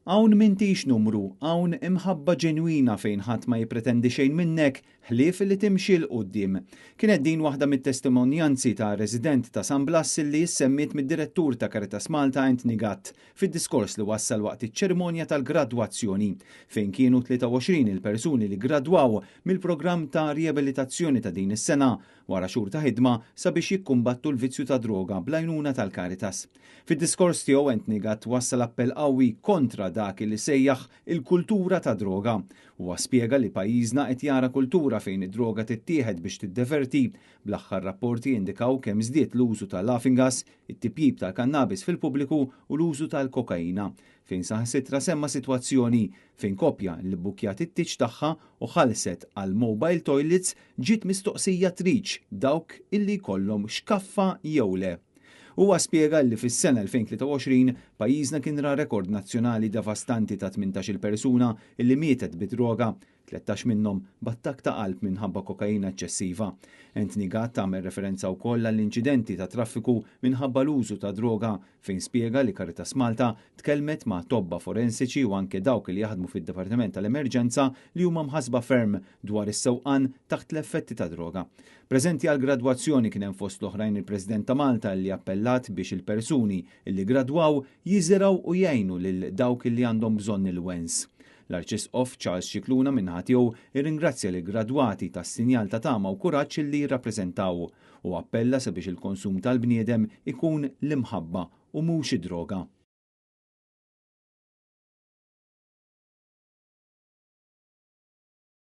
Hawn m'intix numru, hawn imħabba ġenwina fejn ħadd ma jippretendi xejn minnek ħlief li timxi 'l quddiem. Kienet din waħda mit-testimonjanzi ta' resident ta' San Blas li ssemmiet mid-direttur ta' Caritas Malta Anthony Gatt fid-diskors li wassal waqt iċ-ċerimonja tal-gradwazzjoni fejn kienu 23 il-persuni li gradwaw mill-programm ta' riabilitazzjoni ta' din is-sena wara xhur ta' ħidma sabiex jikkumbattu l-vizzju tad-droga bl-għajnuna tal-Caritas. Fid-diskors tiegħu Anthony Gatt wassal appell qawwi kontra dak li sejjaħ il-kultura tad-droga. Huwa spjega li pajjiżna qed jara kultura fejn id-droga tittieħed biex tiddeverti, bl-aħħar rapporti jindikaw kemm żdied l-użu ta' laughing gas, it-tipjip tal-kannabis fil-pubbliku u l-użu tal-kokaina, fejn saħansitra semma sitwazzjoni fejn koppja li bbukkjat it-tieġ tagħha u ħallset għal mobile toilets ġiet mistoqsija tridx dawk illi jkollhom xkaffa jew le. Huwa spjega li fis-sena 2023 pajjiżna kien ra rekord nazzjonali devastanti ta' 18-il persuna illi mietet bid-droga, 13 minnhom b'attakk ta' qalb minħabba kokaina eċċessiva. Anthony Gatt għamel referenza wkoll għall-inċidenti ta' traffiku minħabba l-użu ta' droga fejn spjega li Caritas Malta tkellmet ma' tobba forensiċi u anke dawk li jaħdmu fid-Dipartiment tal-Emerġenza li huma mħassba ferm dwar is-sewqan taħt l-effetti ta' droga. Preżenti għall-gradwazzjoni kien hemm fost l-oħrajn il-President ta' Malta li appellat biex il-persuni li gradwaw jiżirgħu u jgħinu lil dawk li għandhom bżonn il-wens. L-Arċisqof Charles Scicluna min-naħa tiegħu irringrazzja lill-gradwati tas-sinjal ta' tama u kuraġġ li jirrappreżentaw u appella sabiex il-konsum tal-bniedem ikun l-imħabba u mhux id-droga.